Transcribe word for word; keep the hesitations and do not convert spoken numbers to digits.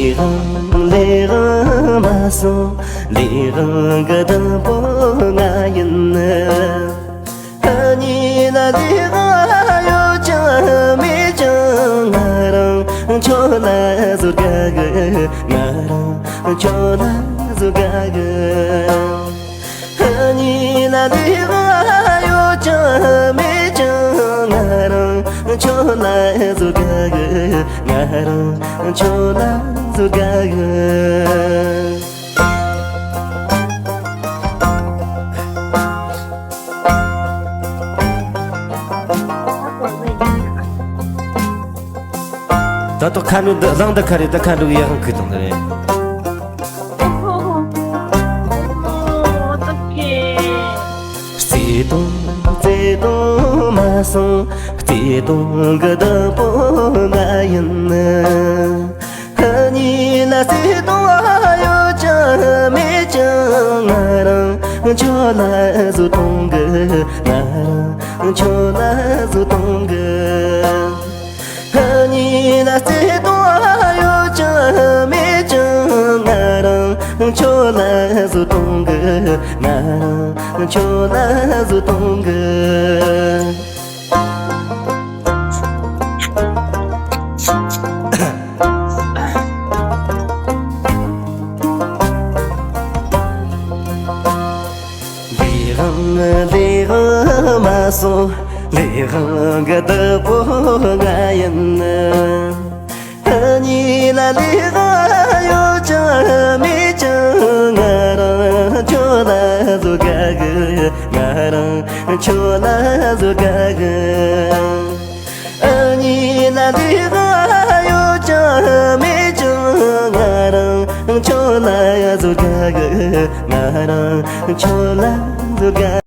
ལས་དབང་ལས་དབང་མ་སོང་། ལས་དབང་གི་བདག་པོ་ང་ཡིན། གཉིས་ལ་ལས་དབང་ཡོད་ཀྱང་མེད་ཀྱང་ང་རང་ཁྱོད་ལ་བཟོད་དཀའ་གི། ང་རང་ཁྱོད་ལ་བཟོད་དཀའ་གི། གཉིས་ལ་ལས་དབང་ཡོད་ཀྱང་མེད་ཀྱང་ང་རང་ཁྱོད་ལ་བཟོད་དཀའ་གི། ང་རང་ཁྱོད་ལ་བཟོད་དཀའ་གི། ད་ལྟ་ཁ་ནུ་འདི་གླང་འདི་ཁ་རེད། ད་ཁ་འགྲོ་གི་ཡག་ཧང་ཁུ་དང་འདི་རེད། བརྩེ་དུང་བརྩེ་དུང་མ་སོང་། བརྩེ་དུང་གི་བདག་པོ་ང་ཡིན། གཉིས་ལ་བརྩེ་དུང་ཡོད་ཀྱང་མེད་ཀྱང་ང་རང་ཁྱོད་ལ་བཟོད་གཏོང་གི། ང་རང་ཁྱོད་ལ་བཟོད་གཏོང་གི། གཉིས་ལ་བརྩེ་དུང་ཡོད་ཀྱང་མེད་ཀྱང་ང་རང་ཁྱོད་ལ་བཟོད་གཏོང་གི། ང་རང་ཁྱོད་ལ་བཟོད་གཏོང་གི། ལས་དབང་ལས་དབང་མ་སོང་། ལས་དབང་གི་བདག་པོ་ང་ཡིན། གཉིས་ལ་ལས་དབང་ཡོད་ཀྱང་མེད་ཀྱང་ང་རང་ཁྱོད་ལ་བཟོད་དཀའ་གི། ང་རང་ཁྱོད་ལ་བཟོད་དཀའ་གི། གཉིས་ལ་ལས་དབང་ཡོད་ཀྱང་མེད་ཀྱང་ང་རང་ཁྱོད་ལ་བཟོད་དཀའ་གི། ང་རང་ཁྱོད་ལ་བཟོད་དཀའ།